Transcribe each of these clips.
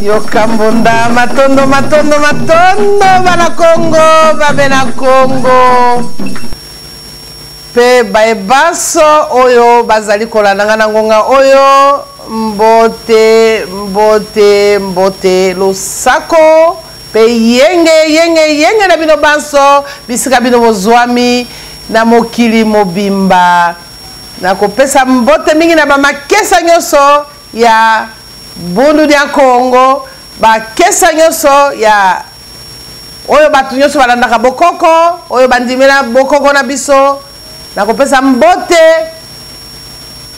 Yoka mbonda, matondo, matondo, matondo, bana Kongo, babena Kongo. Pe baye banso oyo bazali kolanda nga na ngonga oyo, mbote, mbote, mbote, losako, pe yenge, yenge, yenge na bino banso, bisika bino bozwami na mokili mobimba. Nakopesa mbote mingi na ba makesa nyonso ya Bundu dia Kongo, bakesa nyonso ya oyo bato nyonso balandaka bokoko, oyo bandimela bokoko na biso. Nakopesa mbote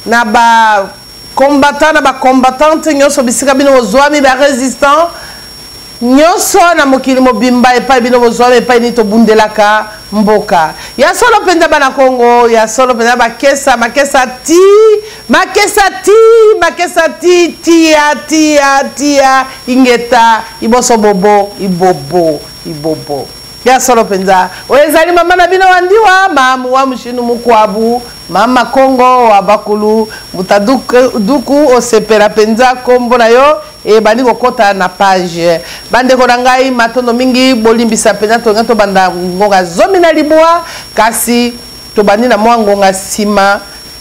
na ba combattant na ba combattante nyonso bisika bino bozwami, ba résistant nyonso na mokili mobimba epai bino bozwami, epai nini tobundelaka mboka ya solo mpenza. Bana Kongo ya solo mpenza, bakesa, makesa ti, makesa ti, makesa ti, tia, tia, tia, ingeta, iboso bobo, ibobo, ibobo ya solo mpenza. Oyo ezali mama na bino wa ndiwa, mamu wa mushinu mukwabu, mama Kongo wa bakulu mutaduku, osepela mpenza kombo na yo ebandi kokota na page. Bandeko na ngai, matondo mingi, bolimbisa mpenza, tolinga tobanda ngonga 19, kasi tobandi na mwa ngonga nsima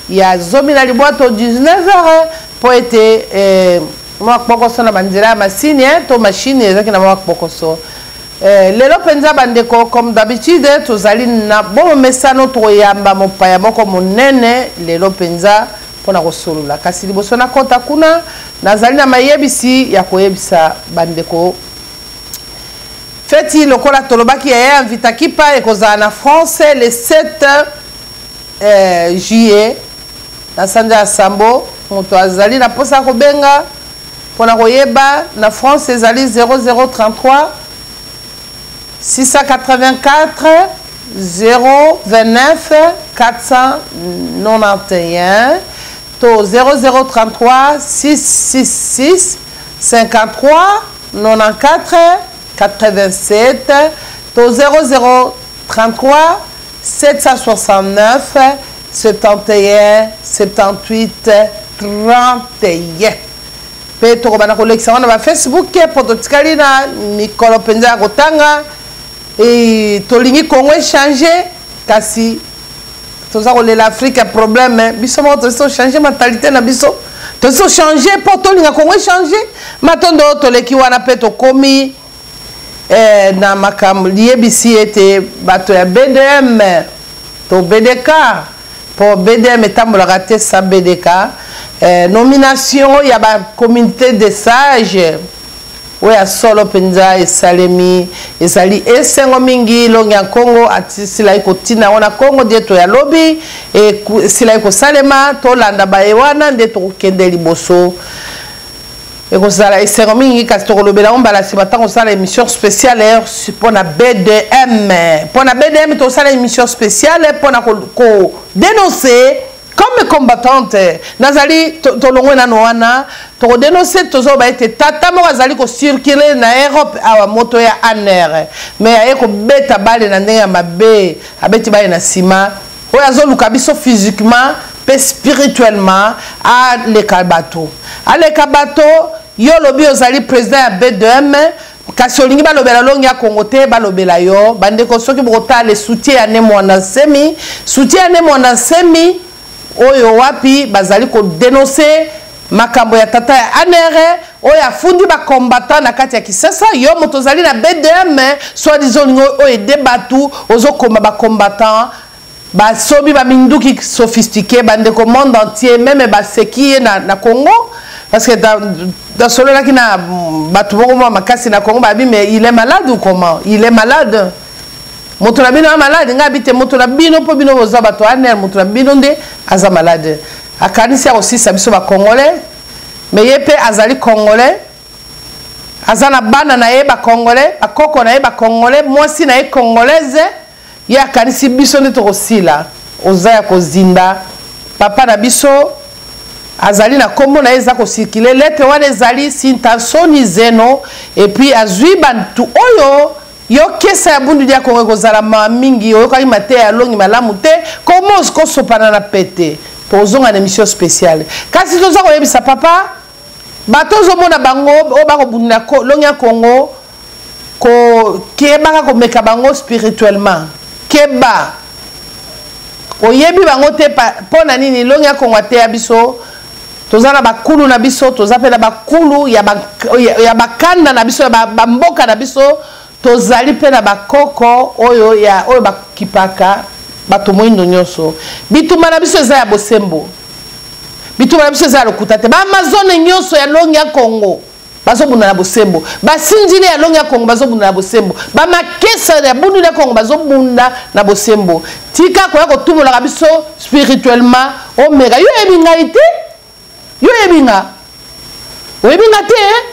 ya 19 to 19 heures, mpo ete mwa kpokoso na banzela ya masini, to machine ezalaki na mwa kpokoso. Lelo mpenza bandeko, comme d'habitude, tozali na bomesano, tokoyamba mopaya moko monene lelo mpenza mpona kosolola. Kasi liboso nakota kuna, nazali na mayebisi ya koyebisa bandeko. Feti lokola tolobaki ya ya Vita Kipa ekozala na France le 7 juillet na sanza ya sambo. Moto azali na posa ya kobenga mpona koyeba na France ezali 0033 684 029 491 to 0033 666 53 94 87 to 0033 769 71 78 31. Pe tokobanda kolekisa wana ba Facebook po totikali na mikolo mpenza ya kotanga. E, tolingi Congo échanger, kasi toza kolela Afrique ya problème. Biso moko tosi tochanger mentalité na biso, tosi tochanger po tolinga Congo échanger. Matondo, toleki wana mpe tokomi na makambo liyebisi ete bato ya BDM to BDK, po BDM etambolaka te sa BDK, nomination ya ba communauté de sages oyo ya solo mpenza esalemi, ezali esengo mingi. Longi ya Kongo atisilaki kotina yango na Kongo dieto ya lobi, esilaki kosalema. Tolanda baye wana nde tokokende liboso, ekozala esengo mingi. Kasi tokolobela yango mbala nsima ntango osala émission spéciale mpona BDM. Mpona BDM tosala émission spéciale mpona kodénoncer comme combattante. Nazali tolongwe nano wana, tokodénoncer, tozoba ete tata moko azali kocirculer na Europe awa, moto ya ANR, mais aye kobeta bale na ndenge ya mabe, abeti bale na nsima. Oyo azoluka biso physiquement mpe spirituellement, aleka bato, aleka bato. Yo olobi ozali président ya BDM, kasi olingi balobela longi ya Kongo te, balobela yo. Bandeko, soki bokotala le soutien ya Ne Mwanda Nsemi, soutien ya Ne Mwanda Nsemi oyo wapi bazali kodénoncer makambo ya tata ya ANR oyo afundi bacombattant na kati ya Kisasa. Yo moto ozali na BDM, soi-disant olingi oyo ede bato, ozokoma bacombattant basomi baminduki sophistiqué. Bandeko, monde entier même baseki ye na Congo, parce que nasololaki na bato moko mwa makasi na Congo, babi: "Mais il est malade ou comment? Il est malade, moto na bino aza malade." Ngai abi te, moto na bino, mpo bino boza bato ANR, moto na bino nde aza malade. Akanisi akosisa biso bacongolais, mais ye mpe azali congolais. Aza na bana na ye ba congolais, ba koko na ye ba congolais, mwasi na ye congolaise, ye akanisi biso nde tokosila. Oza ya kozinda. Papa na biso azali na kombo na ye eza kocircule, lettre wana ezali Sintasoni Zeno, et puis azwi bantu oyo yo kesa ya bundu dia Kongo ekozala mawa mingi. Oyokaki mateya ya longi malamu te, komo kosopana na pete. Tozonga na émission spéciale. Kasi toza koyebisa papa, bato ozomona bango oyo bakobundela longi ya Kongo, kokebaka komeka bango spirituellement. Keba. Oyebi bango te mpo na nini longi ya Kongo ateya biso. Toza na bakulu na biso, toza pe na bakulu ya ya bakanda na biso, ya bamboka na biso, tozali pe na bakoko oyo ya, oyo bakipaka bato moindo nyonso. Bitumba na biso eza ya bosembo, bitumba na biso eza ya lokuta te. Ba Amazone nyonso ya longi ya Kongo bazobunda na bosembo, basinzili ya longi ya Kongo bazobunda na bosembo, ba makesa ya bundu ya Kongo bazobunda na bosembo. Tika koya kotumolaka biso spirituellement. Omeka yo oyebi ngai te, yo oyebi nga, oyebi nga te, eh?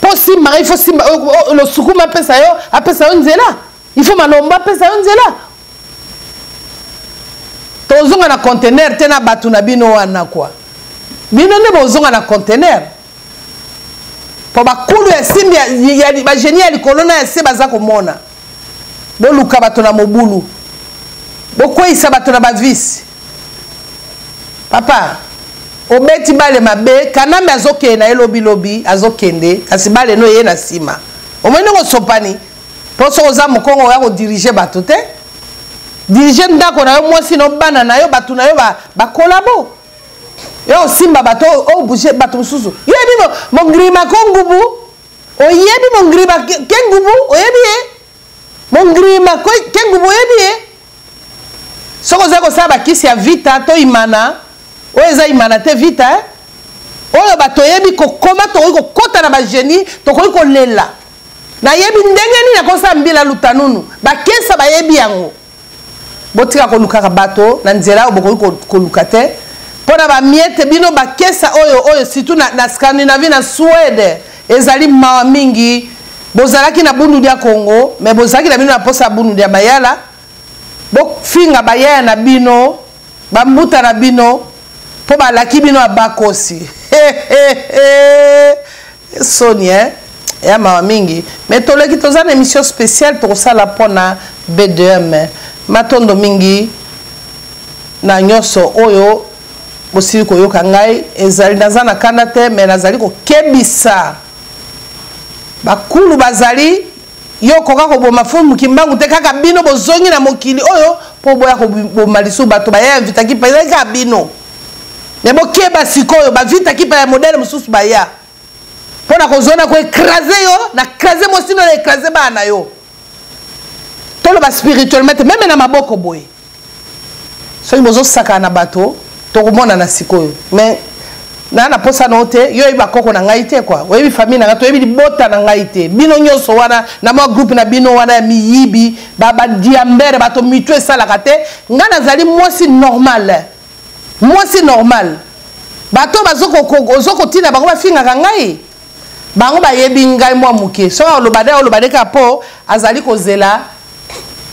Po simba, il faut simba, losukuma apesa yo, apesa yo nzela, il faut malomba apesa yo nzela. Tozonga na conteneur te na bato na bino wana kwa. Bino nde bozonga na conteneur. Po bakulu ya simbi ya, ya, ba génie ya likolo na ya se baza komona. Boluka bato na mobulu. Bokweyisa bato na ba vice. Papa, obeti bale mabe, Kanambe azokende na ye lobi lobi, azokende, kasi bale no ye na sima. Omoni ndenge osopani? Po soki oza mokongo oya ko diriger bato te. Diriger ndako na yo, mwasi na yo, bana na yo, bato na yo ba collabo. Yo osimba bato, o bouger bato mosusu. Yo oyebi mongrima ko ngubu? Oyebi mongrima ke ngubu? Oyebi ye? Mongrima ke ngubu oyebi ye? Soki oza kosala bakisi ya vita to imana, oyo eza imana te vita, eh? Oyo bato oyebi kokoma, tokoki kokota na ba génie, tokoki kolela. Nayebi ndenge nini akosala mbila lutanunu, bakesa bayebi yango. Botika kolukaka bato na nzela oyo bokoki koluka te mpo na bamiete bino bakesa oyo, oyo surtout na Scandinavie, na Suède, ezali mawa mingi. Bozalaki na bundu dia Congo, mais bozalaki na bino na posa ya bundu dia Mayala. Bofinga bayaya na bino, bambuta na bino, mpo balaki bino ya bakosi. Soni, hein? Ya mawa mingi. Mais toleki toza na émission spéciale tokosala mpona B2M. Matondo mingi na nyonso oyo bosili koyoka ngai. Ezali naza na kanda te, mais nazali kokebisa bakulu bazali yo koka koboma Mfumu Kimbangu te, kaka bino bozongi na mokili oyo mpo boya koboma lisusu bato baya ya Vita Kipa, ezali kaka bino. Mais bokeba sikoyo, ba Vita Kipa ya modèle mosusu baya mpo na kozona ko écraser yo, na écraser mwasi na écraser bana na yo. Toloba spirituellement te, meme na maboko boye. Soki bozosakana na bato, tokomona na sikoyo. Mais na na posa na te, yo oyebi bakoko na ngai te quoi. Oyebi famille na ngai, toyebi libota na ngai te. Bino nyonso wana na mwa groupe na bino wana ya miyibi, ba diambere, bato mitu esalaka te. Ngai nazali mwasi normal. Mwasi normal. Bato bazokotina bango bafingaka ngai. Bango bayebi ngai mwa moke. Soki oloba nde, oloba nde kaka po azali kozela.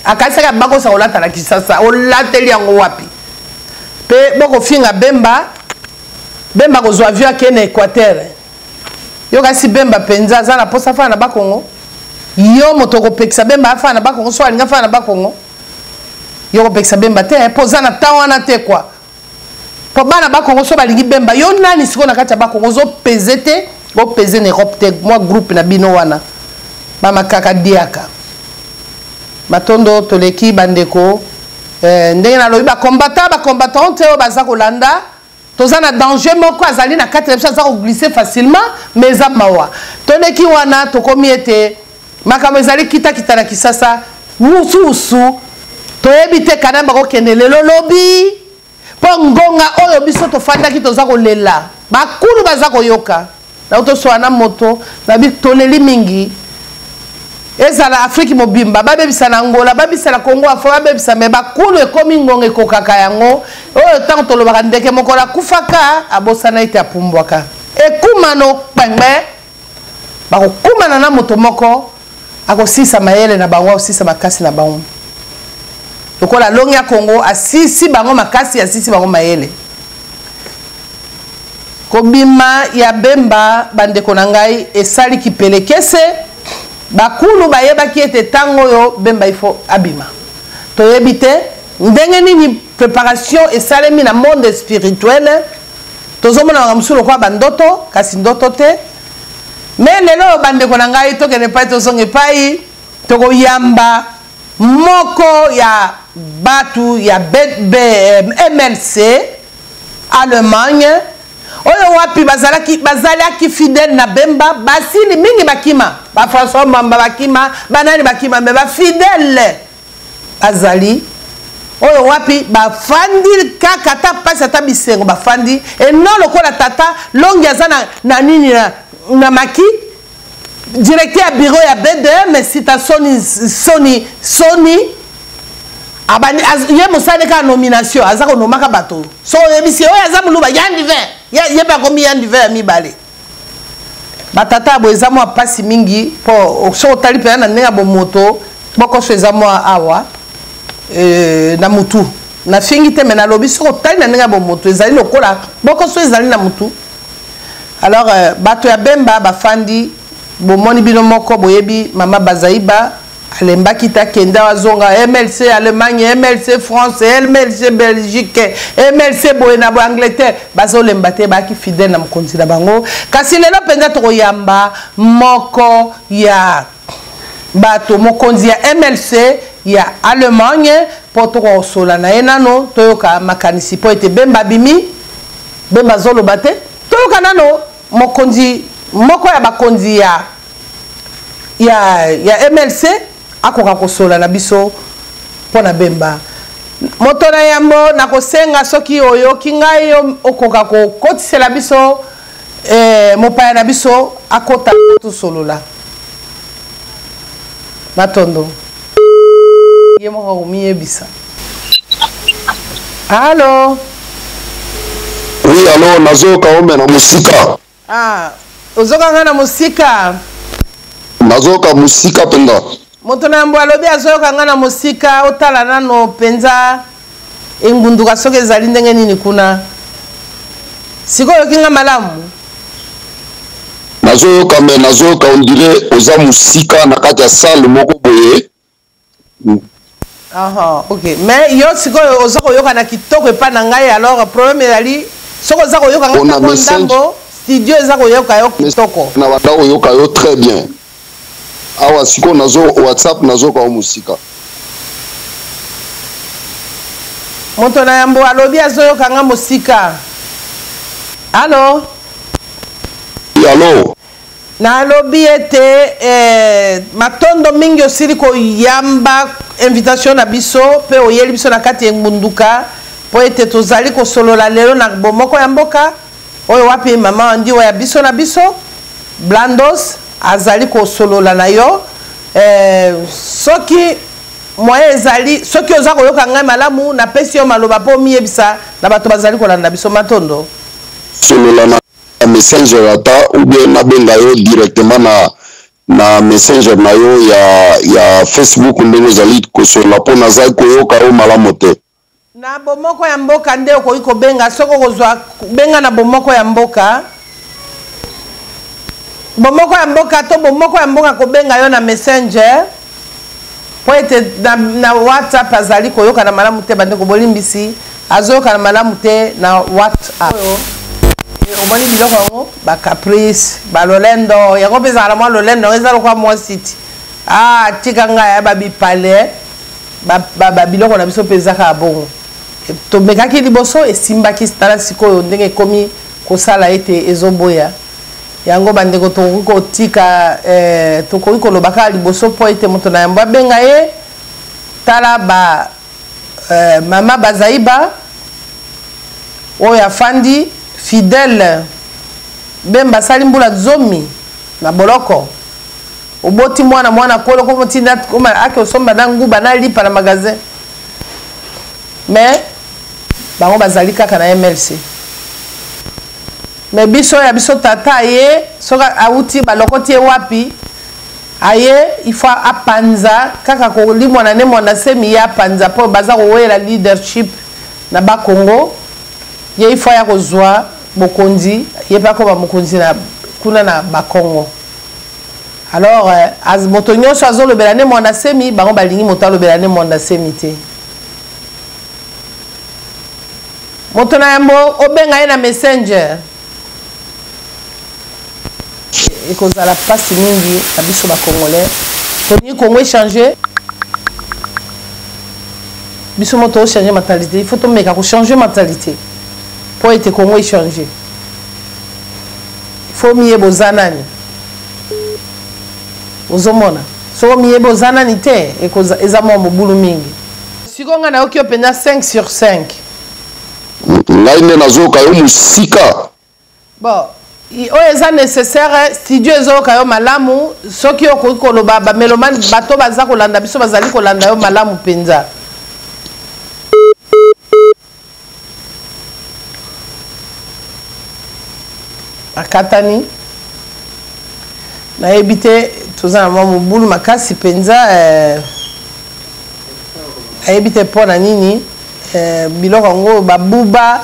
Akanisaka bakosa kolata na Kinshasa, olateli yango wapi? Pe bokofinga Bemba, Bemba kozwa avion akende na Équateur. Yo kasi Bemba penza aza na posa afana na Bakongo. Yo moto okopekisa Bemba afana na Bakongo, so alinga afana na Bakongo. Yo okopekisa Bemba te, po oza na temps wana te quoi. Po bana Bakongo so balingi Bemba, yo nani sikoyo na kati ya Bakongo ozo peser te, o peser na Europe te, mwa groupe na bino wana. Ba makaka diaka. Matondo toleki bandeko. Ndenge nalobi ba combattant, ba combattante oyo baza kolanda, toza na danger moko azali na kati na biso, aza ko glisser facilement, mais eza mawa. Toleki wana tokomi ete makambo ezali kita kita na Kisasa, mususu toyebi te kana bakokende lelo lobi, po ngonga oyo biso tofandaki toza kolela, bakulu baza koyoka. Na toswa na moto na bi toleli mingi. Ezala Afrique mobimba, babebisa na Angola, babebisa na Congo, afo babebisa, mais bakulu ekomi ngonga ekokaka yango. Oyo tango tolobaka ndeke mokolo akufaka, abosana ete apumbwaka. Ekumano kpengbe. Bakokumana na moto moko akosilisa mayele na bango, akosilisa makasi na bango. Lokola alongi ya Congo, asilisi bango makasi, asilisi bango mayele. Kobima ya Bemba, bandeko na ngai, esali kipelekese. Bakulu bayebaki ete ntango oyo Bemba ifo abima. Toyebi te ndenge nini preparation esalemi na monde spirituel. Tozomona makambo mosusu lokola bandoto, kasi ndoto te. Me lelo oyo, bandeko na ngai, tokende epai, tozonga epai, tokoyamba moko ya bato ya MLC Allemagne, oyo wapi bazalaki fidèle na Bemba. Basili mingi bakima, ba François Mamba bakima, banani bakima, me bafidèle bazali oyo wapi bafandi kaka, ata mpasi ata bisengo bafandi eno. Lokola tata Longi aza na nini na maki directeur ya bureau ya BDM sita soni soni soni abandi ye mosali kaka nomination, aza konomaka bato. So oyebisi oyo aza moluba, yandi 20 ye mpe akomi yandi 20 ya mibale. Batata ya boye eza mwa mpasi mingi, mpo soki otali mpenza na ndenge ya bomoto, bokoso eza mwa awa na mutu. Nafingi te, me nalobi soki otali na ndenge ya bomoto, ezali lokola bokoso ezali na mutu. Alors bato ya Bemba bafandi, bomoni bino moko, boyebi mama Bazaiba alembaki te, akende azonga MLC Allemagne, MLC France, MLC Belgique, MLC boye na boye, Angleterre, bazolemba te, bayaki fidèle na mokonzi na bango. Kasi lelo mpenza tokoyamba moko ya bato, mokonzi ya MLC ya Allemagne, mpo tokosola na ye nano, toyoka makanisi, mpo ete Bemba abimi, Bemba azoloba te. Toyoka nano mokonzi moko ya bakonzi ya MLC akoka kosola na biso mpo na Bemba. Moto na yambo, nakosenga soki oyoki ngai, okoka kokotisela biso mopaya na biso akota, tosolola. Matondo, ye moko akomiyebisa. Allo? Oui, allo, nazoyoka yo me na mosika. Ah, ozoka ngai na mosika? Nazoyoka mosika mpenza. Moto na yambo alobi azoyoka ngai na mosika. Otala nano mpenza engunduka soki ezali ndenge nini kuna. Sikoyo oyoki ngai malamu? Nazoyoka, me nazoyoka on dirait oza mosika na kati ya salle moko boye. Aha, ok, mais yo sikoyo oza koyoka na kitoko epai na ngai. Alors problème ezali soki oza koyoka ngai Mpona ndambo, studio eza koyoka yo kitoko. Na banda koyoka yo très bien awa. Sikoyo nazo WhatsApp, nazoyoka yo mosika. Moto na yambo alobi azoyoka nga mosika. Allo? Allo? Nalobi ete matondo mingi, osili koyamba invitation na biso mpe oyeli biso na kati ya engunduka, mpo ete tozali kosolola lelo na bomoko ya mboka, oyo wapi mama Ndiwa ya biso na biso Blandos azali kosolola na yo. Soki moyen ezali, soki oza koyoka ngai malamu, napesi yo maloba mpo omiyebisa na bato bazali kolanda biso. Matondo. Solola na Messenger ata, ou bien nabenga yo directement na Messenger na yo ya Facebook, ndenge ozali kosolola, mpo nazali koyoka yo malamu te. Na bomoko ya mboka nde okoki kobenga. Soki okozwa, benga na bomoko ya mboka, bomoko ya mboka to bomoko ya mboka kobenga yo na Messenger, mpo ete na WhatsApp azali koyokana malamu te. Bandeko, bolimbisi, azoyokana malamu te na WhatsApp. Oyo omoni biloko yango, bacaprice, balolendo yango mpe ezala mwa lolendo yango eza lokola mwasi ti ah, tika ngai ya babipale babiloko na biso mpe eza kaka bongo. Tomekaki liboso, esimbaki. Tala sikoyo ndenge ekomi kosala ete ezoboya yango. Bandeko, tokoki kotika tokoki koloba kaka liboso mpo ete moto na yambo abenga ye. Tala ba mama Bazaiba oyo afandi fidèle. Bemba asali mbula 10 na boloko. Oboti mwana, mwana kolo, komotinda ake osomba na nguba na lipa na magasin, mais bango bazali kaka na MLC. Mais biso ya biso tata aye, soki awuti balokoti ye wapi, aye il faut apanza kaka kolimwa na Ne Mwanda Nsemi, ye apanza mpo baza kowela leadership na Bakongo. Ye il faut aya kozwa bokonzi, ye mpe akoma mokonzi na kuna na Bakongo. Alors moto nyonso azolobela Ne Mwanda Nsemi, bango balingi moto alobela Ne Mwanda Nsemi te. Moto na yambo obenga ye na Messenger, ekozala mpasi mingi na biso Bacongolais. Tolingi Congo échange, biso mo tochange mentalité. Il faut tomeka kochange mentalité mpo ete Congo échange. Il faut miyeba oza nani. Ozomona, soko miyeba oza nani te, eza mwa mobulu mingi. Sikoyo ngai nayoki yo mpenza 5 sur 5. Ngai nde nazoyoka yo mosika. Bon, oyo eza nécessaire, studio ezoyoka yo malamu. Soki okoki koloba, bamelomane, bato baza kolanda biso bazali kolanda yo malamu mpenza. Akatani, nayebi te, toza na mwa mobulu makasi mpenza. Nayebi te mpo na nini. Biloko yango babuba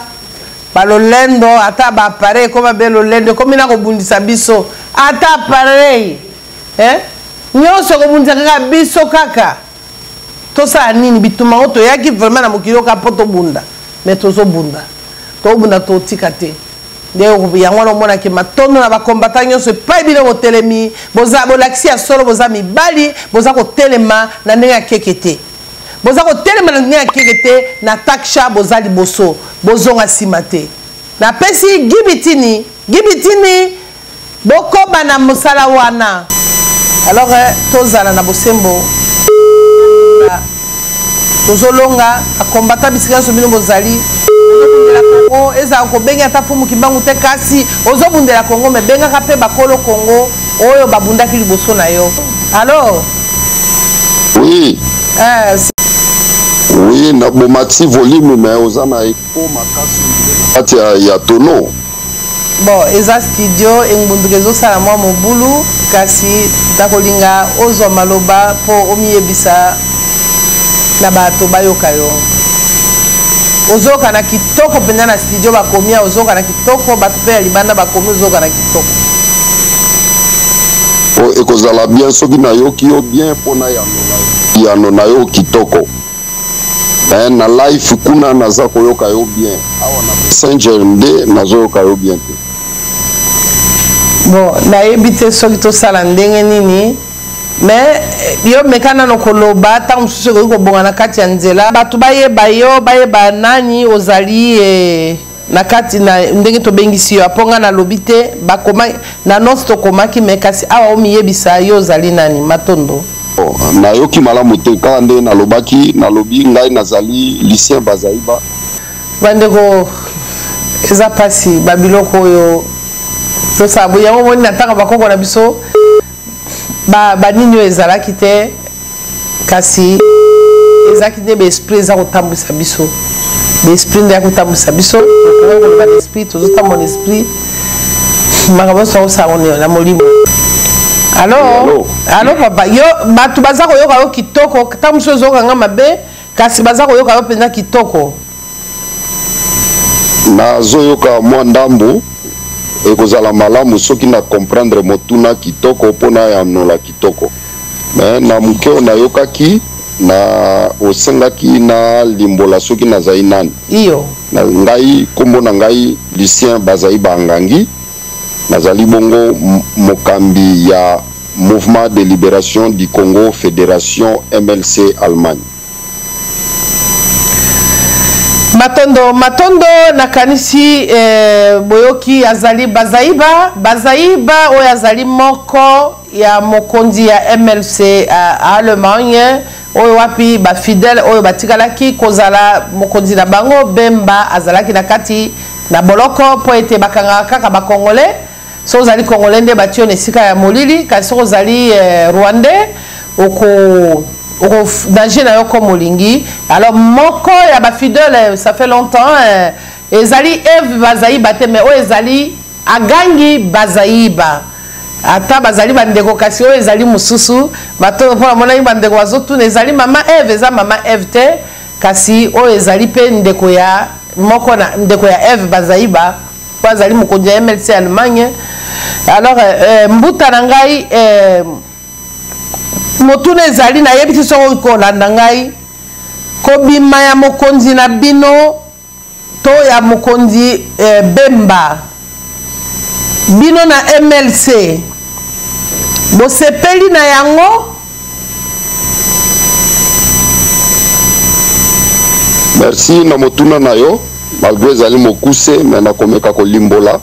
balolendo, ata baappareil ekoma be lolendo, ekomi na kobundisa biso. Ata appareil, eh? Nyonso ekobundisa kaka biso. Kaka tosala nini? Bitumba yango toyaki vraiment na mokili oka mpo tobunda, mais tozobunda, tobunda, totika te. Nde yango wana omonaki matondo na bakombata nyonso epai bino botelemi, boza bolakisi ya solo, boza mibali, boza kotelema na ndenge ya keke te, boza kotelema na ndenge ya keke te. Na taksha boza liboso, bozonga nsima te. Napesi Gibitini, Gibitini, bokoba na mosala wana. Alors tozala na bosembo, tozolonga akombata bisika nyonso bino bozali. Ozobundela Kongo, ezala kobengi ata Fumu Kimbangu te, kasi ozobundela Kongo, me bengaka mpe bakolo Kongo oyo babundaki liboso na yo. Allo? Oui. Oui, na bomati volume, mais oza na écho makasi kati ya tono. Bon, eza studio engbunduka ezosala mwa mobulu, kasi nakolinga ozwa maloba mpo omiyebisa na bato bayoka yo. Ozoyoka na kitoko mpenza na studio, bakomi ozoyoka na kitoko, bato mpe ya libanda bakomi ozoyoka na kitoko. Po ekozala bien soki nayoki yo bien mpona yano na yo kitoko. Mais na live kuna naza koyoka yo bien, awa na Messenger nde nazoyoka yo bien te. Bon, nayebi te soki tosala ndenge nini, mais yo meka nano koloba. Ntango mosusu ekoki kobonga na kati ya nzela, bato bayeba yo, bayeba nani ozali na kati na ndenge tobengisi yo. Apo ngai nalobi te, bakoma na annonce tokomaki, mais kasi awa omiyebisa yo ozali nani. Matondo. Nayoki malamu te, kaka nde nalobaki, nalobi ngai nazali Lucien Bazaiba. Bandeko, eza mpasi babiloko oyo tosala boye. Yango omoni, na ntango bakoko na biso banini oyo ezalaki te, kasi ezalaki nde baesprit eza kotambwisa biso, baesprit nde ya kotambwisa biso. Tokoki koloba na esprit, tozotambola na esprit, makambo nyonso akosala na molimo. Allo, allo papa, yo bato baza koyoka yo kitoko. Ntango mosusu ezokanga mabe, kasi baza koyoka yo mpenza kitoko. Nazoyoka mwa ndambu. Ekozala malamu soki na comprendre motuna kitoko mpona yanola kitoko. Mais na moke oyo nayokaki, na osengaki na limbola soki nazali nani. Iyo. Na ngai, nkombo na ngai Lucien Bazaiba Ngangi. Nazali bongo mokambi ya Mouvement de Libération du Congo, Fédération MLC Allemagne. Matondo, matondo. Nakanisi boyoki, azali Bazaiba, Bazaiba oyo azali moko ya mokonzi ya MLC Allemagne, oyo wapi bafidèle oyo batikalaki kozala mokonzi na bango Bemba azalaki na kati na boloko, mpo ete bakangaka kaka Bacongolais. Soki ozali Congolais nde batie yo na esika ya molili, kasi soki ozali Rwandais, oko danger na yo comme olingi. Alors moko ya bafidèle, ça fait longtemps, ezali Eve Bazaiba te, mais oyo ezali Agangi Bazaiba. Ata bazali bandeko, kasi oyo ezali mosusu. Matondo mpo namonaki bandeko bazotuna ezali mama Eve. Eza mama Eve te, kasi oyo ezali mpe ndeko ya moko na ndeko ya Eve Bazaiba, mpo azali mokonzi ya MLC Allemagne. Alors mbuta na ngai, motuna ezali, nayebi te soki okoki kolanda ngai: kobima ya mokonzi na bino to ya mokonzi Bemba, bino na MLC bosepeli na yango? Merci na motuna na yo. Malgré ezali mokuse, me nakomeka kolimbola.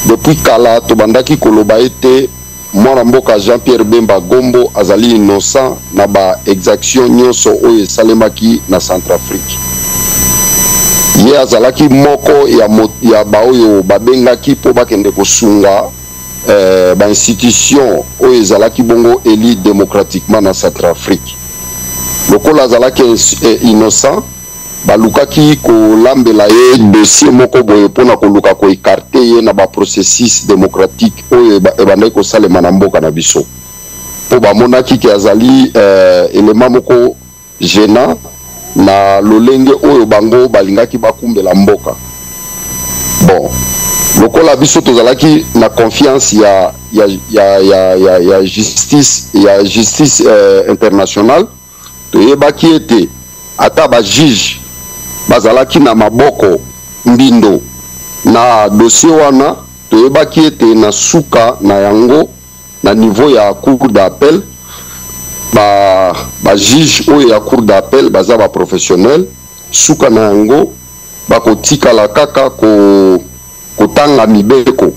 Depuis kala tobandaki koloba ete mwana mboka Jean-Pierre Bemba Gombo azali innocent na ba exaction nyonso oyo esalemaki na Centrafrique. Ye azalaki moko ya baoyo babengaki mpo bakende kosunga ba institution oyo ezalaki bongo élu démocratiquement na Centrafrique. Lokola azalaki innocent, balukaki kolambela ye dossier moko boye mpona koluka ko écarter ye na ba processus démocratique oyo ebandaki kosalema na mboka na biso, mpo bamonaki ke azali élément moko gênant na lolenge oyo bango balingaki bakumbela mboka. Bon, lokola biso tozalaki na confiance ya justice internationale, toyebaki ete ata ba juge bazalaki na maboko mbindo na dossier wana, toyebaki ete na suka na yango, na niveau ya cour d'appel, ba juge oyo ya cour d'appel baza ba professionnel. Suka na yango bakotikala kaka kotanga mibeko.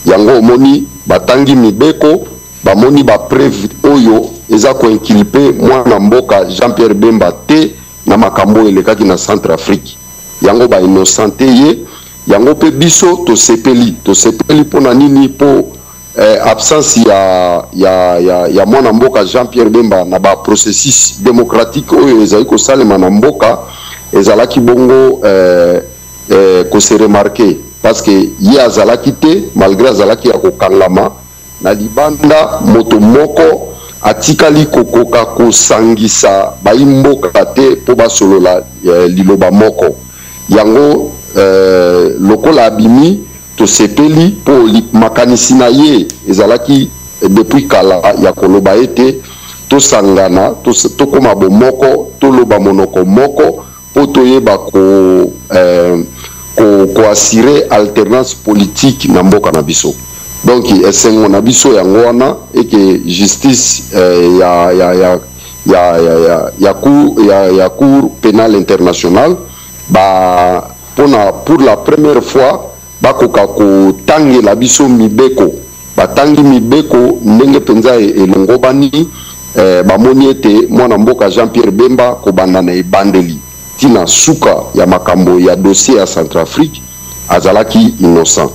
Yango omoni, batangi mibeko, bamoni ba preuve oyo eza ko inculper mwana mboka Jean-Pierre Bemba te na makambo oyo elekaki na Centrafrique. Yango ba innocenter ye. Yango mpe biso tosepeli. Tosepeli mpona nini? Mpo absence ya mwana mboka Jean-Pierre Bemba na ba processus démocratique oyo ezali kosalema na mboka ezalaki bongo ko se remarquer, parce que ye azalaki te, malgré azalaki ya kokangama na libanda. Moto moko atikali kokoka kosangisa bayi mboka te mpo basolola liloba moko. Yango lokola abimi, tosepeli, mpo makanisi na ye ezalaki depuis kala ya koloba ete tosangana, tokóma bomoko, toloba monoko moko mpo toyeba ko assurer alternance politique na mboka na biso. Donc esengo na biso yango wana eke justice ya Cour pénale internationale ba mpona pour la première fois bakoka kotangela biso mibeko. Batangi mibeko ndenge mpenza elongobani, bamoni ete mwana mboka Jean-Pierre Bemba, kobanda na ebandeli ntina suka ya makambo ya dossier ya Centrafrique, azalaki innocent.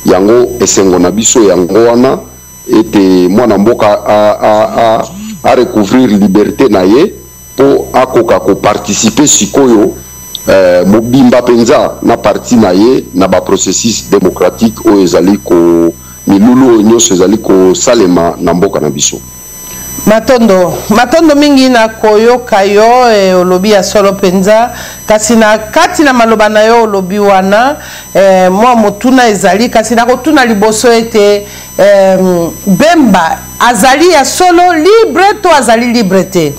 Yango esengo na biso yango wana ete mwana mboka a recouvrir liberté na ye mpo akoka ko participer sikoyo mobimba mpenza na parti na ye na ba processus démocratique oyo ezali ko milulu oyo nyonso ezali kosalema na mboka na biso. Matondo, matondo mingi na koyoka yo. Olobi ya solo mpenza, kasi na kati na maloba na yo olobi wana, mwa motuna ezali, kasi nakotuna liboso ete Bemba azali ya solo libre to azali libre te?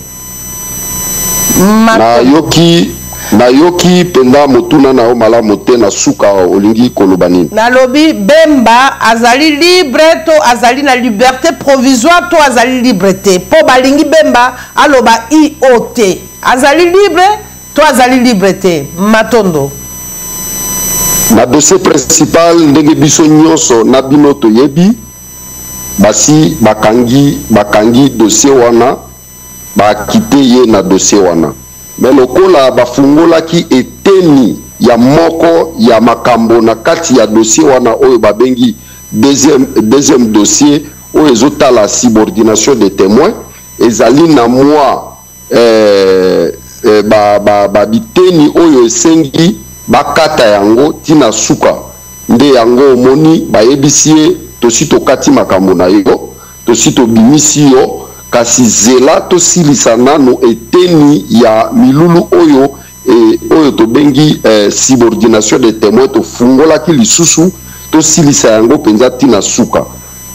Nayoki mpenza motuna na yo malamu te. Na suka olingi koloba nini? Nalobi, Bemba azali libre to azali na liberté provisoire to azali libre te? Mpo balingi Bemba aloba io te. Azali libre to azali libre te? Matondo. Na dossier principal, ndenge biso nyonso na bino toyebi, basi bakangi dossier wana, baakite ye na dossier wana. Me lokola bafungolaki eteni ya moko ya makambo na kati ya dossier wana oyo babengi deuxième dossier oyo ezotala subordination de témoin, ezali na mwa ba biteni oyo esengi bakata yango ntina suka. Nde yango omoni bayebisi ye tosi tokati makambo na yo, tosi tobimisi yo, kasi zela tosilisa nanu eteni ya milulu oyo e, oyo tobengi eh, subordination de temoin, tofungolaki lisusu tosilisa yango mpenza ti na suka.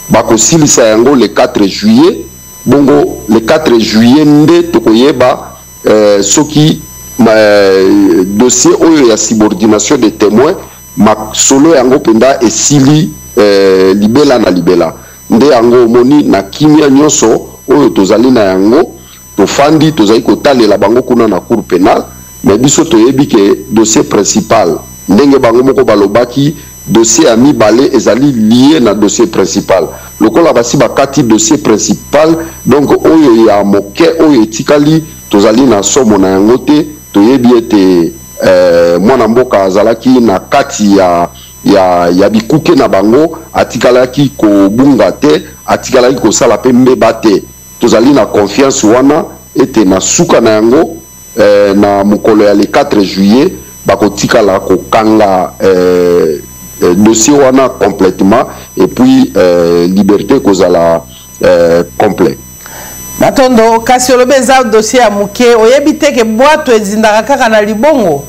Bakosilisa yango le 4 juillet, bongo le 4 juillet nde tokoyeba eh, soki eh, dossier oyo ya subordination de temoin masolo yango mpenza esili eh, libela na libela. Nde yango omoni na kimia nyonso oyo tozali na yango, tofandi tozali kotalela bango kuna na cour penale, mais biso toyebi ke dossier principal, ndenge bango moko balobaki, dossier ya mibale ezali lié na dossier principal. Lokola basi bakati dossier principal, donc oyo ya moke oyo etikali tozali na somo na yango te. Toyebi ete eh, mwana mboka azalaki na kati ya ya ya bikuke na bango, atikalaki kobunga te, atikalaki kosala pe mbeba te. Tozali na confiance wana ete na suka na yango eh, na mokolo ya le 4 juillet bakotikala kokanga eh, eh, dossier wana complètement et puis eh, liberté ekozala eh, complet. Matondo, kasi olobi eza dossier ya moke, oyebi te ke bwato ezindaka kaka na libongo?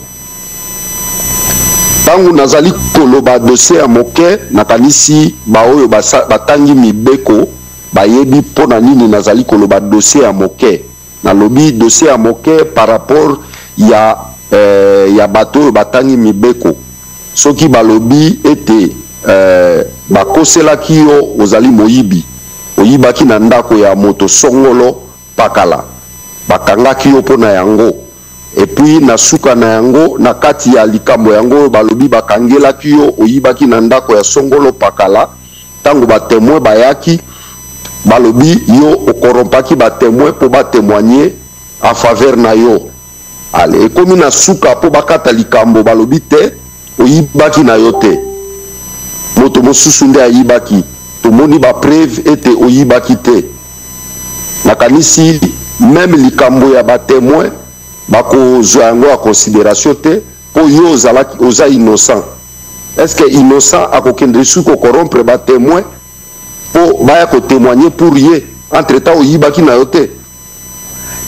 Ntango nazali koloba dossier ya moke, nakanisi baoyo batangi mibeko bayebi mpo na nini nazali koloba dossier ya moke. Nalobi dossier ya moke par rapport ya, eh, ya bato oyo batangi mibeko. Soki balobi ete eh, bakoselaki yo ozali moyibi, oyibaki na ndako ya moto songolo pakala, bakangaki yo mpo na yango, et puis na suka na yango, na kati ya likambo yango oyo balobi bakangelaki yo oyibaki na ndako ya songolo pakala, tango ba temoins bayaki, balobi yo okorompaki ba temoins mpo ba temoigner en faveur na yo. Allez, ekomi na suka mpo bakata likambo, balobi te oyibaki na yo te, moto mosusu nde ayibaki, tomoni ba preuves ete oyibaki te. Nakanisi meme likambo ya ba temoins bakozwa yango en consideration te mpo yo ozalaki, oza innocent. Est-ce que innocent akokende lisusu ko corrompre ba temoins mpo baya ko temoigner pour ye? Entre temps oyibaki na yo te.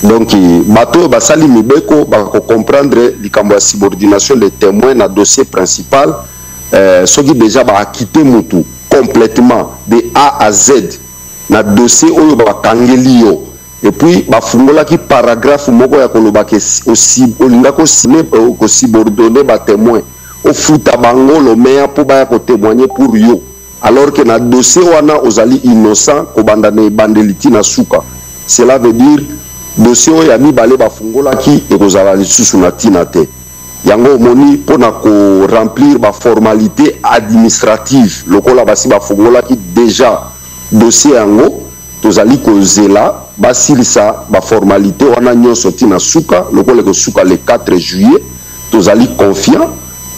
Donc bato oyo basali mibeko bako comprendre likambo ya subordination de temoin na dossier principal. Eh, soki dejà ba acquitter mutu complètement de A à Z na dossier oyo bakangeli yo, et puis bafungolaki paragraphe moko ya koloba ke olingaki ko subordonner ba temoins, ofuta bango lomeya mpo baya ko temoigner pour yo, alors que na dossier wana ozali innocent kobanda na ebandeli ti na suka. Cela veut dire dossier oyo ya mibale bafungolaki ekozala lisusu na tina te. Yango omoni mpo na ko remplir ba formalites administratives, lokola basi bafungolaki dejà dossier yango, tozali kozela basilisa ba formalites wana nionso ti na suka, lokola ekosuka le 4 juillet, tozali confiant,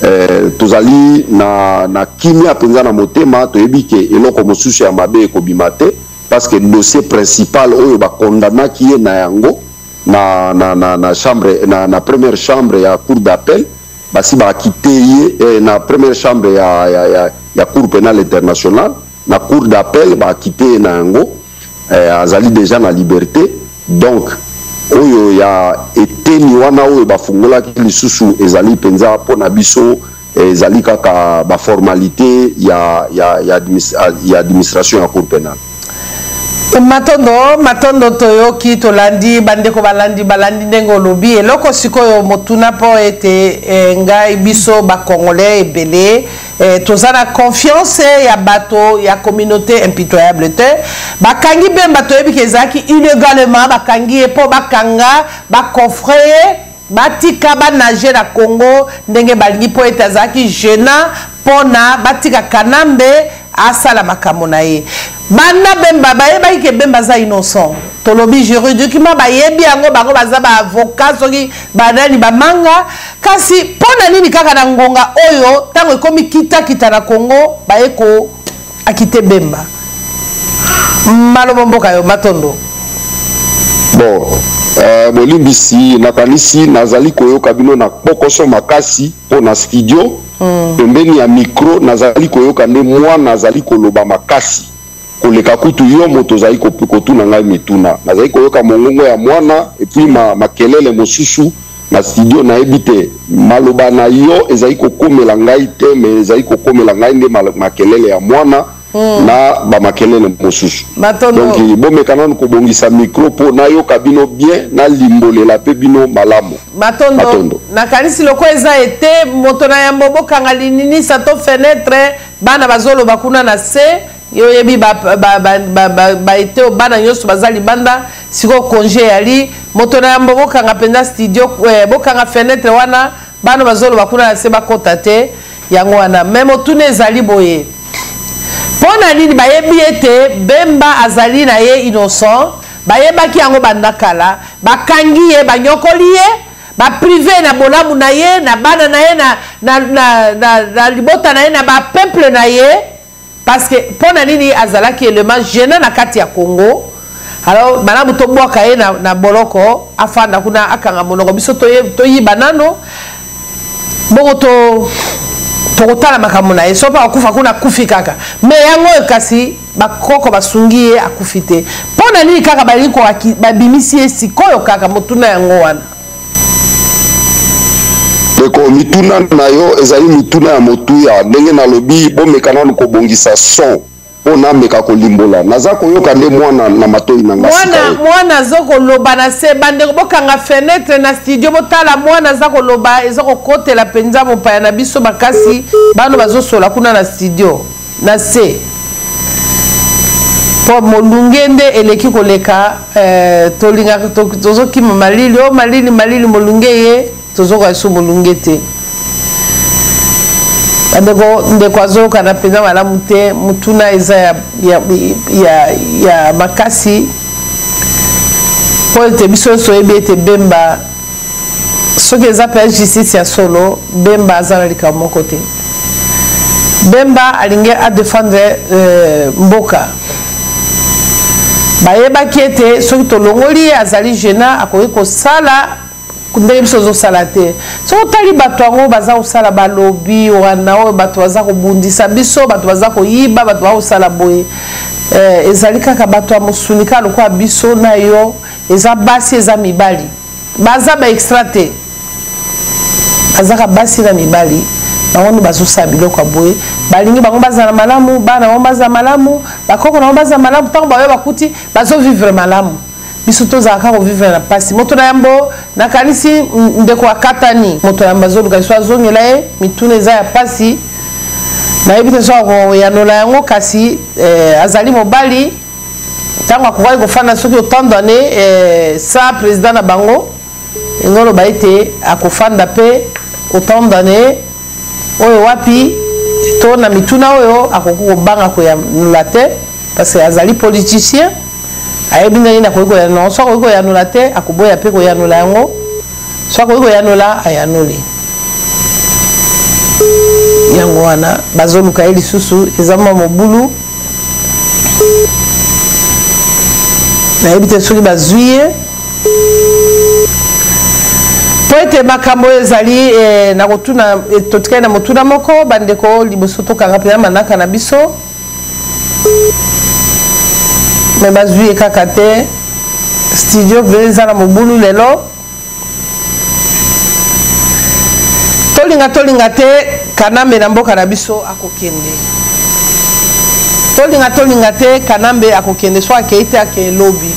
eh, tozali na, na kimia mpenza na motema, toyebi ke eloko mosusu ya mabe ekobima te, parce que dossier principal oyo ba condamnaki ye na yango na, na, na, na chambre, na, na première chambre ya cour d'appel, basi ba acquitter ye, eh, na première chambre ya, ya, ya, ya cour pénale internationale, na cour d'appel ba acquitter ye na yango, eh, azali déjà na liberté. Donc oyo ya eteni wana oyo bafungolaki lisusu ezali mpenza mpo na biso, ezali kaka ba formalité ya, ya, ya, ya administration ya cour pénale. Matondo, matondo, toyoki, tolandi, bandeko balandi, balandi ndenge olobi. Eloko sikoyo motuna mpo ete eh, ngai biso ba Congolais ebele eh, toza na confiance ya bato ya communauté impitoyable te. Bakangi Bemba, toyebi ke ezalaki illégalement bakangi ye mpo bakanga bacoffre ye, batika banage na Congo ndenge balingi, mpo ete azalaki gênant mpona batika Kanambe asala makambo na ye. Banda Bemba, bayebaki ke Bemba aza innocent, tolobi juridiquement bayebi yango, bango baza ba avocat soki banani bamanga. Kasi mpo na nini kaka na ngonga oyo ntango ekomi kitakita na Congo baye ko akite Bemba? Maloba mboka yo, matondo. Bon, bolimbisi, nakanisi nazali koyoka bino na kpokoso makasi mpo na studio. Pembeni ya micro nazali koyoka nde mwana azali koloba makasi koleka kutu yo moto ozali kotuna ngai mituna. Nazali koyoka mongongo ya mwana et puis makelele mosusu na studio, nayebi te. Maloba na yo ezali kokomela ngai te, mais ezali kokomela ngai nde makelele ya mwana na bamakelele mosusu. Donc bomeka nanu kobongisa micro mpo nayoka bino bien, nalimbolela mpe bino malamu. Matondo, Matondo. Nakanisi loko eza ete moto na yambo, bokanga lininisa to fenêtre, bana bazoloba kuna na se. Yo oyebi baete oyo bana nyonso baza libanda sikoyo, congé yali. Moto na yambo, bokanga mpenza studio, bokanga fenêtre wana, bana bazoloba kuna na se bakota te. Yango wana me motuna ezali boye: mpo na nini bayebi ete Bemba azali na ye innocent? Bayebaki yango banda kala, bakangi ye, banyokoli ye, bapriver na bolamu na ye, na bana na ye, na libota na ye, na bapeuple na ye, parce que mpo na nini? Azalaki élément gênant na kati ya Congo. Alors malamu tobwaka ye na boloko, afanda kuna, akanga monoko, biso toyiba nano bongo to tokotala makambo na ye. So mpe akufa kuna, akufi kaka. Me yango oyo kasi bakoko basungi ye, akufi te. Mpo na nini kaka balingi babimisi ye sikoyo kaka? Motuna yango wana. Ndeko, mituna na yo ezali mituna ya motuya. Ndenge nalobi, bomeka nanu kobongisa son mpo nameka kolimbola. Naza koyoka nde mwana na matoi na nga. Mwana, mwana aza koloba na se. Bandeko, bokanga fenêtre na studio, botala mwana aza koloba, eza kokotela mpenza mopaya na biso makasi. Bana bazosola kuna na studio na se, mpo molunge nde eleki koleka. Tolingaka tozokima malili o malili malili, molunge ye tozoka so molunge te. Bandeko, ndeko azoyokana mpenza malamu te. Motuna eza ya makasi, mpo ete biso nyonso oyebi ete Bemba, soki eza mpe justice ya solo, Bemba aza na likambo moko te. Bemba alingi adéfendre mboka. Bayebaki ete soki tolongoli ye, azali gênant, akoki kosala ndenge biso ozosala te. Soki otali bato yango baza kosala, balobi wana oyo bato baza kobundisa biso, bato baza koyiba, bato baza kosala boye, ezali kaka bato ya mosuni, kaka lokola biso na yo. Eza basi, eza mibali, baza baextra te, bazaka basi na mibali. Bango nde bazosala biloko ya boye. Balingi bango bazala malamu, bana bango bazala malamu, bakoko na bango bazala malamu. Ntango bayo bakuti bazovivre malamu, biso tozalaka kovivre na mpasi. Moto na yambo, nakanisi ndeko akatani. Moto na yambo azoluka biso, azongela ye. Mituna eza ya mpasi, nayebi te so akoyanola yango, kasi azali mobali. Ntango akokaki kofanda soki autant d'année sa président na bango, engo oloba ete akofanda mpe autant d'année oyo wapi? To na mituna oyo akoki kobanga koyanola te, parce que azali politicien, ayebi ndenge nini akoki koyanola. So akoki koyanola te, akoboya mpe koyanola yango. So akoki koyanola, ayanoli yango. Wana bazoluka ye lisusu, eza mwa mobulu, nayebi te soki bazwi ye, po ete makambo oyo ezali na kotuna. Totikali na motuna moko, bandeko, liboso tokanga mpenza manaka na biso. Me bazwi ye kaka te. Studio mpe eza na mobulu lelo. Tolinga tolinga te, Kanambe na mboka na biso akokende. Tolinga tolinga te, Kanambe akokende. So akei te, akei lobi,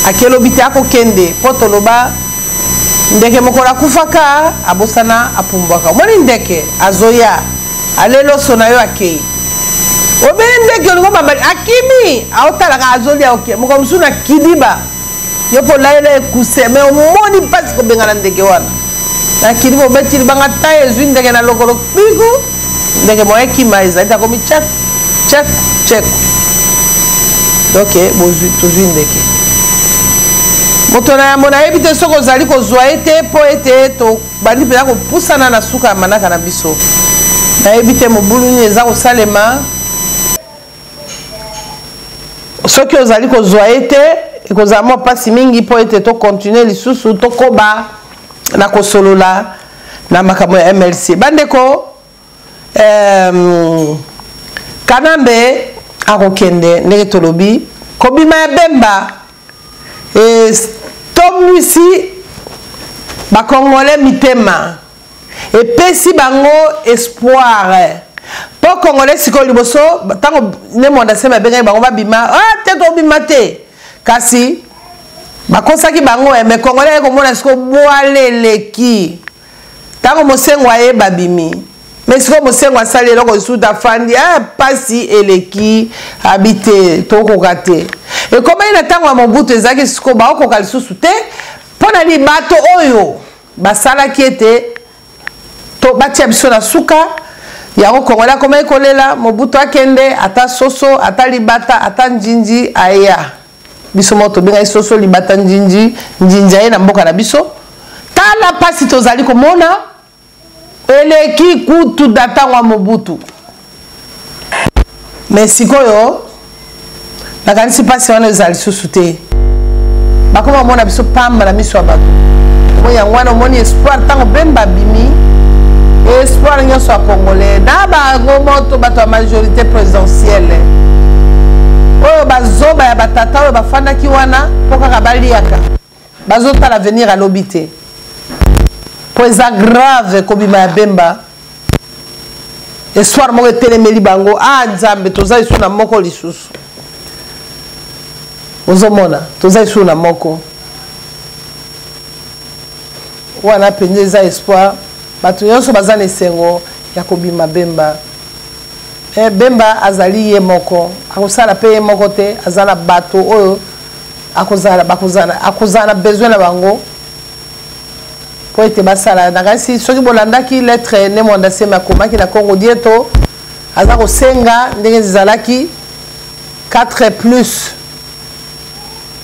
akei lobi te, akokende. Mpo toloba ndeke mokolo akufaka, abosana apumbwaka. Omoni ndeke azoya, aleloso na yo, akei obele ndeke olingo bambali, akimi, aotalaka, azolia oke. Mokolo mosusu na kidiba, yo mpo olayela ekuse, me omoni mpasi kobengana ndeke wana na kidiba. Obeti libanga ta, ezwi ndeke na lokolo, piku, ndeke moya ekima ezali te, akomi tchak tchak tchek. Donc bozwi, tozwi ndeke. Moto na yambo, nayebi te soki ozali kozwa ye te, mpo ete tobandi mpenza kopusana na suka ya manaka na biso. Nayebi te mobulu nini eza kosalema. Soki ozali kozwa ye te, ekozala mwa mpasi mingi mpo ete tocontinuer lisusu, tokoba na kosolola na makambo ya MLC. Bandeko. Euh, Kanambe akokende ndenge tolobi kobima ya Bemba etombwisi bakongole mitema epesi bango espoir mpo congolais sikoyo liboso ntango ne mwanda seme abengaki bango babima ah, te tobima te kasi bakosaki bango eh, me congolais aye komona sikoyo bwale eleki ntango mosengo aye babimi me sikoyo mosengo asali eloko lisusu te afandi ah, mpasi eleki abi te tokoka te ekomaki na ntango ya mobutu ezalaki sikoyo baokoka lisusu te mpo na libato oyo basalaki ete to batia biso na suka yango kongole akomaki kolela mobutu akende ata soso ata libata ata njinji aya biso moko tobengaki soso libata njinji njinji aye na mboka na biso tala mpasi tozali komona eleki kutu na ntango ya mobutu me sikoyo nakanisi mpasi wana ezala lisusu te bakoma komona biso pamba na miso ya bato oyo yango wana omoni espoir ntango bemba abimi espoir nyonso ya congolais na bango moto bato ya majorité présidentielle oyo bazoba ya batata oyo bafandaki wana mpo kaka baliaka bazotala avenir alobi te mpo eza grave kobima ya bemba espoir moko etelemeli bango ah nzambe toza lisusu na moko lisusu ozomona toza lisusu na moko wana mpenza eza espoir bato nyonso baza na esengo ya kobima bemba eh, bemba azali ye moko akosala mpe ye moko te aza na bato oyo akozala bakozala akozala na besoin na bango mpo ete basala nakanisi soki bolandaki lettre ne mwanda seme akomaki na congo dieto aza kosenga ndenge ezalaki 4 plus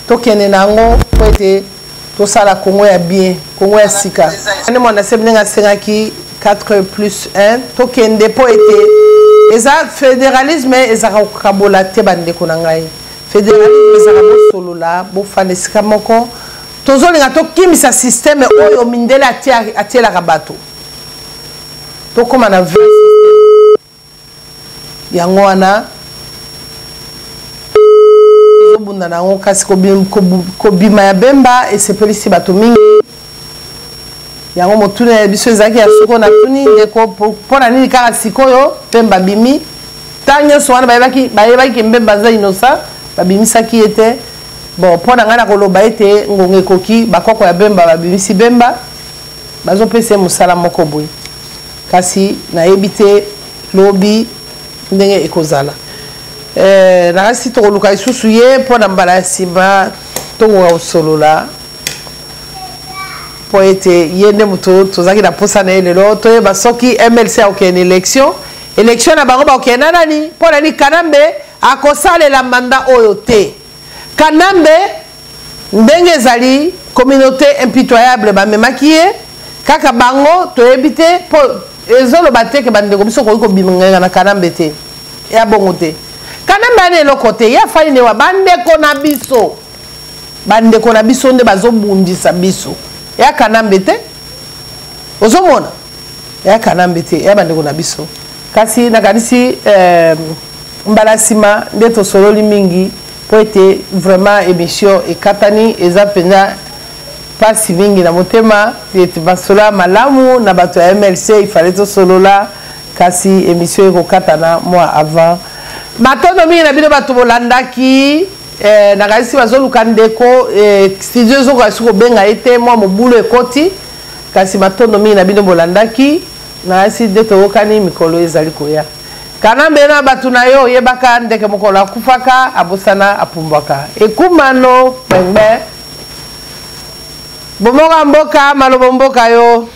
tokende na yango mpo ete tosala congo ya bien congo ya sika ne mwanda seme ndenge asengaki 4 plus 1 tokende mpo ete eza fédéralisme ezalaka kokabola te bandeko na ngai Federalisme ezala bosolola bofanda esika moko tozolinga tokimisa systeme oyo mindele atielaka bato tokóma na vrai systeme yango wana tozobunda na yango kasi kobima ya bemba esepelisi bato mingi yango motuna ya biso ezalaki ya soko natuni ndeko mpo na nini kaka sikoyo bemba abimi ntango nyonso wana bayebaki bayebaki ke mbemba aza innocent babimisaki ye te bon mpo na ngai nakoloba ete ngonga ekoki bakoko ya bemba babimisi bemba bazopesa ye mosala moko boye kasi nayebi te lobi ndenge ekozala eh, nakasi tokoluka lisusu ye mpo na mbala ya nsima tokoka kosolola mpo ete ye nde moto tozalaki na mposa na ye lelo toyeba soki mlc akokende élection élection na bango bakokende na nani mpo na nini kanambe akosalela manda oyo te kanambe ndenge ezali communauté impitoyable bamemaki ye kaka bango toyebi te mpo ezoloba te ke bandeko biso okoki kobima na kanambe te ya bongo te kanambe ana eloko te ye afandi newa bandeko na biso bandeko na biso nde bazobundisa biso ya kanambe te ozomona ya kanambe te ya bandeko na biso kasi nakanisi eh, mbala nsima nde tosololi mingi mpo ete vraiment émission ekatani eza mpenza mpasi mingi na motema ete masolo ya malamu na bato ya mlc ifale tosolola kasi émission ekokatana mwa avant matondo mingi na bino bato bolandaki eh, nakanisi bazoluka ndeko eh, studio ezokoka soki kobenga ye te mwa mobulu ekoti kasi matondo mingi na bino bolandaki nakanisi nde toyokani mikolo ezali koya kanambe na bato na yo oyebaka ndeke mokolo akufaka abosana apumbwaka ekumano pembe bomoko ya mboka malobo mboka yo.